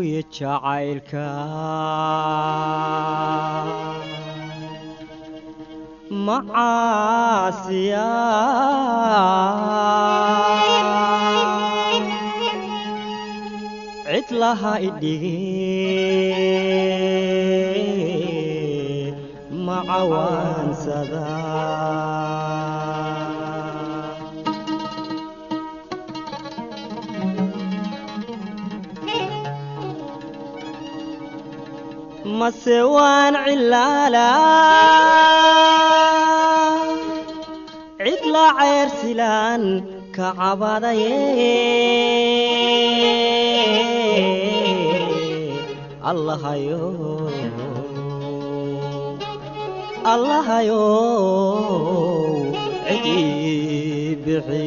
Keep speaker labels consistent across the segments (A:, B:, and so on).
A: Kuwii jacaylka macaasiya, cid laha idhige macawaansada. Mase waan cilaala, cid la ceersilaan ka cabadaye. Allahayo, Allahayo, cid ii bixi.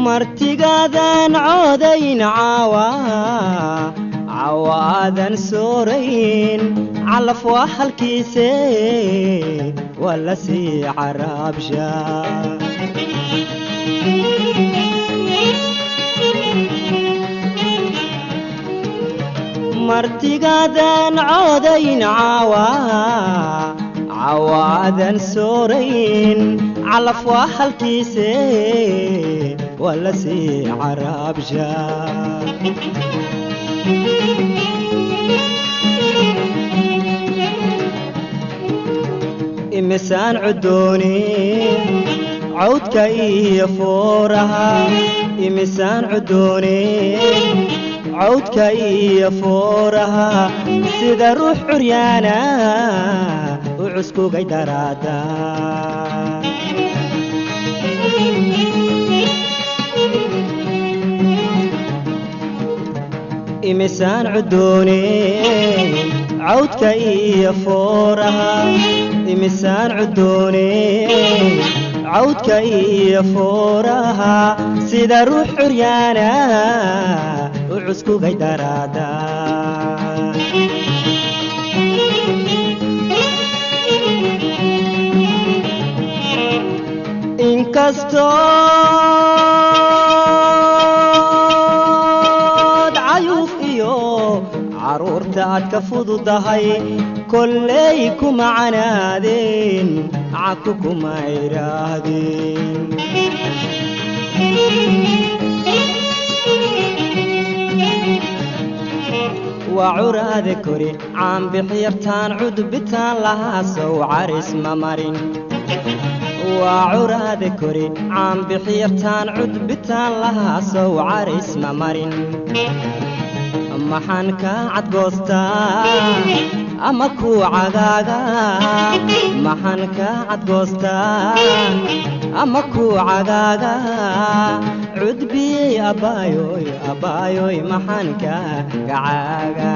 A: Martigaadan codayn caawa, cawaadan soorayn, calaf waa halkiise, waa la sii caraabsha. Martigaadan codayn caawa, cawaadan soorayn, calaf waa halkiise, waa la sii caraabsha. Imisaan cudooni cawdka iyo fooraha, imisaan cudooni cawdka iyo fooraha, sida ruux curyaana u cuskugay daraada. Imisaan cudooni cawdka iyo fooraha, imisaan cudooni cawdka iyo fooraha, sida ruux curyaana u cuskugay daraada. Inkastood cayuuf iyo carruurta aad ka fududahay, kolley kuma canaadeen, caku kuma idhaahdeen. Waa curaade kori caanbixyartaan cudbitaan lahaa, sow caris ma marin. Waa curaade kori caanbixyartaan cudbitaan lahaa, sow caris ma marin. Maxaan kaa cadgoostaa ama kuu cagaaga? Maxaan kaa cadgoostaa ama kuu cagaaga? Cudbiyey abbaayoy, abbaayoy, maxaan kaa gacaaga?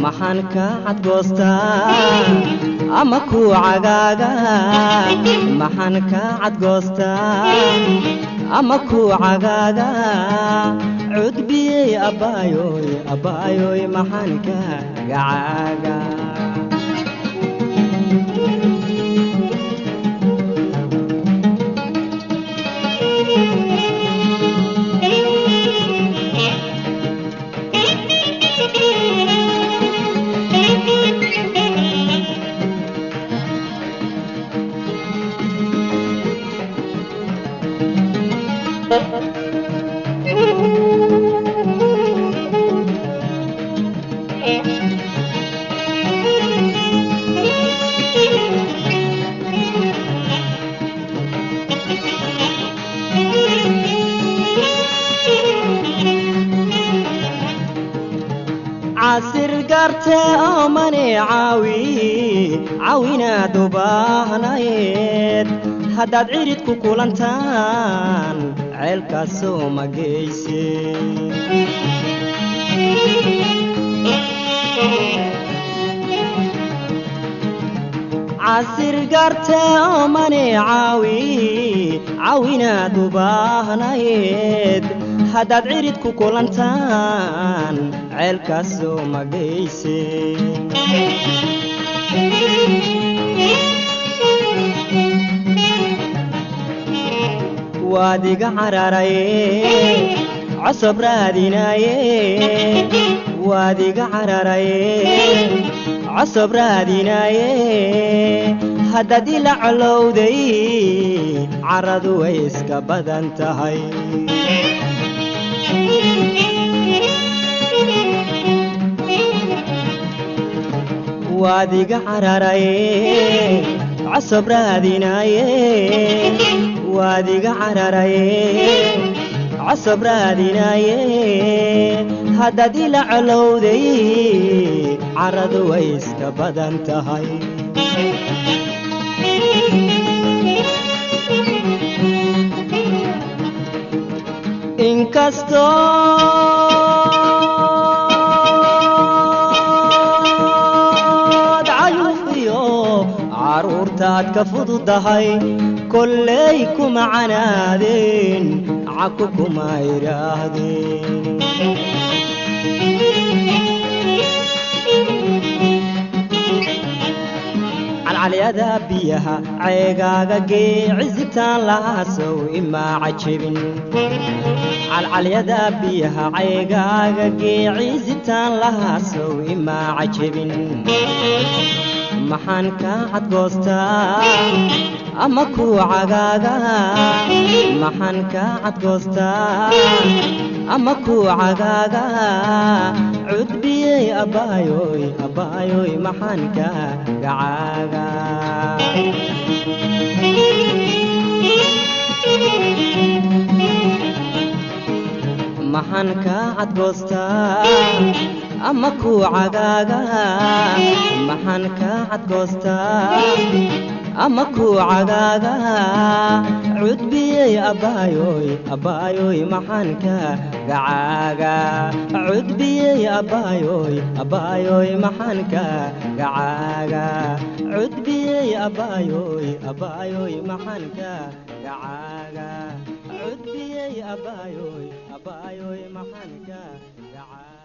A: Maxaan kaa cadgoostaa ama kuu cagaaga? Maxaan kaa cadgoostaa ama kuu cagaaga? Cudbiyey abbaayoy, abbaayoy, maxaan kaa gacaaga? Garte oomane caawi caawinaad u baahnayd haddaad cirid ku kulantaan ceelkaasoo ma geyse. Casir garte oomane caawi caawinaad u baahnayd haddaad cirid ku kulantaan ceelkaasoo ma geyse. Waad iga cararaye cosob raadinaye, waad iga cararaye cosob raadinaye, haddaad ila colowday caradu way iska badan tahay. Waad iga cararaye cosob raadinaye, waad iga cararaye cosob raadinaye, haddaad ila colowday caradu way iska badan tahay. Inkastood cayuufiyo carruurtaad ka fududahay kolley kuma canaadeen caku kuma idhaahdeen. Calcalyada biyaha ceegaaga geecizitaan lahaasow imaa cajebin. Calcalyada biyaha ceegaaga geecizitaan lahaasow imaa cajebin. Maxaan kaa cadgoostaa ama kuu cagaaga, maxaan kaa cadgoostaa ama kuu cagaaga cudbiyey abbaayoy abbaayoy maxaan kaa gacaaga. Maxaan kaa cadgoostaa ama kuu cagaaga, maxaan kaa cadgoostaa ama kuu cagaaga cudbiyey abbaayoy abbaayoy maxaan kaa gacaaga cudbiyey abbaayoy abbaayoy maxaan kaa gacaaga cudbiyey abbaayoy abbaayoy maxaan kaa gacaaga cudbiyey abbaayoy abbaayoy maxaan kaa gacaaga.